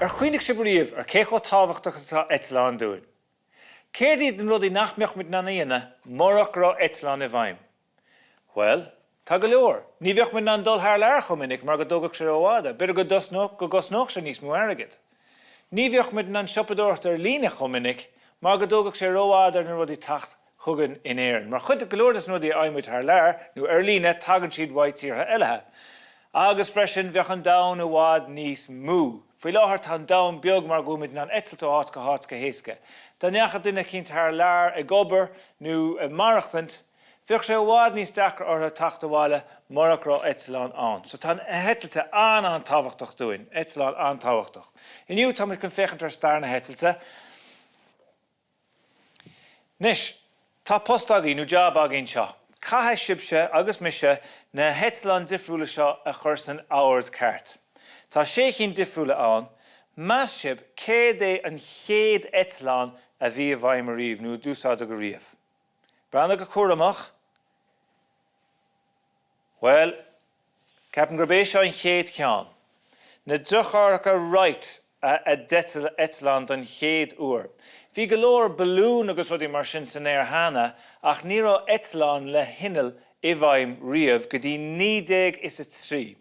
Ar chuimhnigh sibh riamh ar cé chomh tábhachtach is atá eitleáin dúinn? Céard iad na rudaí nach mbeadh muid in ann a dhéanamh murach go raibh eitleáin i bhfeidhm? Bhuel, tá go leor. Ní bheadh muid in ann dul thar lear chomh minic mar go dtógfadh sé rófhada, b'fhéidir go dtosnódh, go gcosnódh sé níos mó airgid. Ní bheadh muid in ann siopadóireacht ar líne chomh minic mar go dtógfadh sé rófhada ar na rudaí teacht chugainn in Éirinn. Mar chuid, go leor des na rudaí a fhaigheann muid thar lear, nó ar líne, tagann siad uaidh tíortha eile. Agus freisin, bheadh an domhan i bhfad níos mó. Faoi láthair tá an domhan beag mar go bhfuil muid in ann eitilt ó áit go háit go héasca. Dá ndeachaigh duine eicínt thar lear ag obair nó ag maireachtaint, bheadh sé i bhfad níos deacra orthu teacht abhaile murach go raibh eitleán ann. So tá na heitilte an-an-tábhachtach dúinn. Eitleán an-tábhachtach. Inniu tá muid chun féachaint ar stair na heitilte. Anois, tá post agaibh, nó jab agaibh anseo. Caithfidh sibhse, agus mise, na heitleáin difriúla seo a chur san ord ceart. Tá sé chinn difriúla ann. Meas sibh céard é an chéad eitleán a bhí i bhfeidhm ariamh, nó a d'úsáideadh ariamh? Breathnaigh go cúramach. Bhuel, ceapaim gurb é seo an chéad cheann. Na deartháireacha Wright a d'eitil eitleán don chéad uair. Bhí go leor balún agus rudaí mar sin san aer cheana ach ní raibh eitleán le hinneall i bhfeidhm riamh go dtí 1903.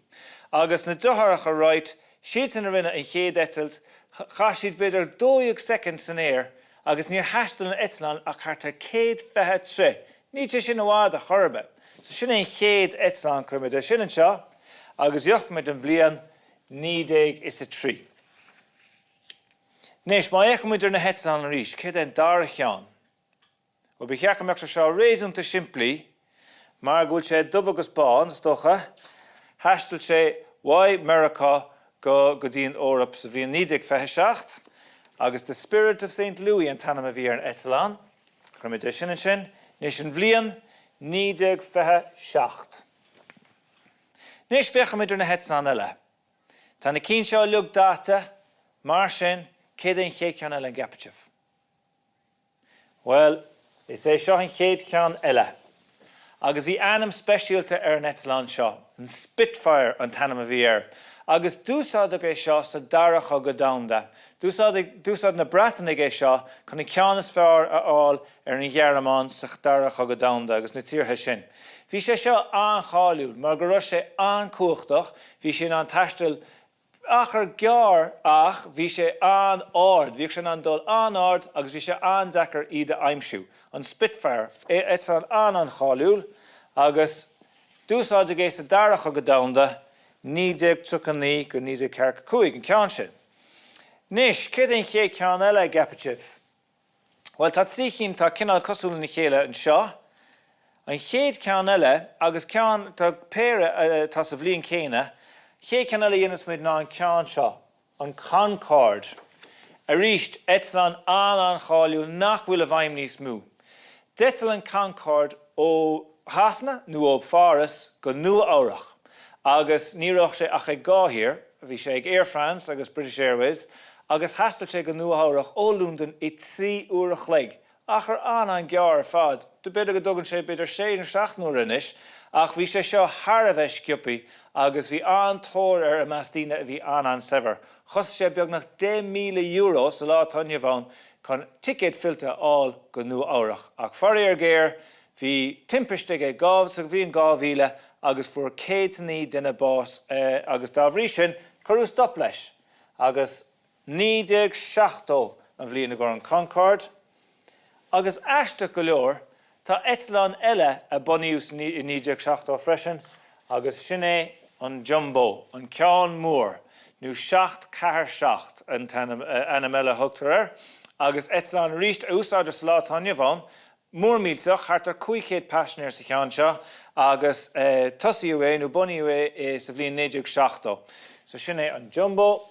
Agus na deartháireacha Wright, siadsan a rinne an chéad eitilt, chaith siad b'fhéidir 12 soicind san aer agus níor thaistil an eitleán ach thart ar 120 troigh Níl sé sin i bhfad ar chor ar bith. So sin é an chéad eitleán, cuirfimid é sin anseo agus gheobhaimid an bhliain 1903. Anois, má fhéachaimid ar na heitleáin arís, céard é an dara cheann? Bhuel, ba cheart go mbeadh sé seo réasúnta simplí mar go bhfuil sé dubh agus bán, is dócha. Thaistil sé uaidh Meiriceá go go dtí an Eoraip sa bhliain 1927 agus The Spirit of Saint Louis an t-ainm a bhí ar an eitleán. Cuirfimid é sin ansin. Anois an bhliain 1927. Anois féachfaimid ar na heitleáin eile. Tá na cinn seo uilig daite, mar sin céard é an chéad cheann eile an gceapann sibh? Bhuel, is é seo an chéad cheann eile. Agus bhí ainm speisialta ar an eitleán seo, an Spitfire an t-ainm a bhí air. Agus d'úsáideadh é seo sa Dara Chogadh Domhanda. D'úsáid na Breatanaigh é seo chun an ceann is fearr a fháil ar an Ghearmáin sa Dara Chogadh Domhanda agus na tíortha sin. Bhí sé seo an-cháiliúil mar go raibh sé an-chumhachtach, bhí sé in ann taisteal achar gearr ach bhí sé an-ard, bhíodh sé in ann dul an-ard agus bhí sé an-deacair iad a aimsiú. An Spitfire, eitleán an-an-cháiliúil agus d'úsáideadh é sa Dara Chogadh Domhanda, 1939-1945, an ceann sin. Anois, céard é an chéad cheann eile, an gceapann sibh? Bhuel, tá trí chinn atá cineál cosúil lena chéile anseo. An chéad cheann eile, agus ceann, tá péire atá sa bhliain chéanna, chéad cheann eile a dhéanfas muid ná an ceann seo, an Concorde. Arís, eitleán an-an-cháiliúil nach bhfuil i bhfeidhm níos mó. D'eitil an Concorde ó Shasana nó ó Pháras go Nua Eabhrach agus ní raibh sé ach ag dhá thír, bhí sé ag Air France agus British Airways agus thaistil sé go Nua Eabhrach ó Londain i 3 uair a chloig, achar an-an-ghearr ar fad, b'fhéidir go dtógann sé b'fhéidir sé nó seacht n-uaire anois ach bhí sé seo thar a bheith sciobthaí agus bhí an-tóir air i measc daoine a bhí an-an-saibhir. Chosain sé beagnach €10,000 sa lá atá inniu ann chun ticéad fillte a fháil go Nua Eabhrach ach faraor géar bhí timpiste aige sa bhliain 2000 agus fuair 109 duine bás agus dá bhrí sin cuireadh stop leis agus 1970 an bhliain a gcuir an Concorde agus aisteach go leor tá eitleán eile a bunaíodh i 1970 freisin agus sin é an Jumbo, an ceann mór, nó 747 an t-ainm eile a thugtar air, agus eitleán arís a úsáidtear sa lá atá inniu ann, mór millteach, thart ar 500 paisinéir sa cheann seo, agus tosaíodh é, nó bunaíodh é sa bhliain 1970. So sin é an Jumbo.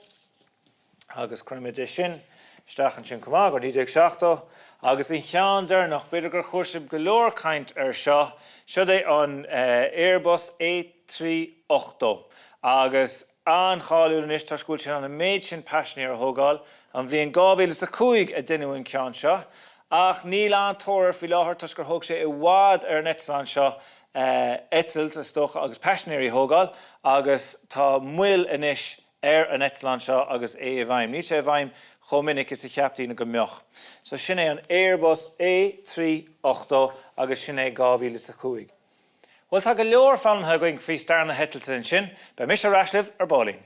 Agus cuirfimid é sin isteach ansin chomh maith, go 1970. Agus an ceann deireanach, b'fhéidir gur chuir sibh go leor caint air seo, siod é an Airbus A380. Agus an-cháiliúil anois toisc go bhfuil sé in ann an méid sin paisinéir a thógáil. An bhliain 2005 a deineadh an ceann seo. Ach níl an-tóir air faoi láthair toisc gur thóg sé i bhfad ar an eitleán seo eitilt, is dócha, agus paisinéirí a thógáil agus tá moill anois. ar an eitleán seo agus é i bhfeidhm. Níl sé i bhfeidhm chomh minic is a cheap daoine go mbeadh. So sin é an Airbus A380 agus sin é 2005. Bhuel tá go leor foghlamtha againn faoi stair na heitilte ansin. Beidh mise ar ais libh ar baillín.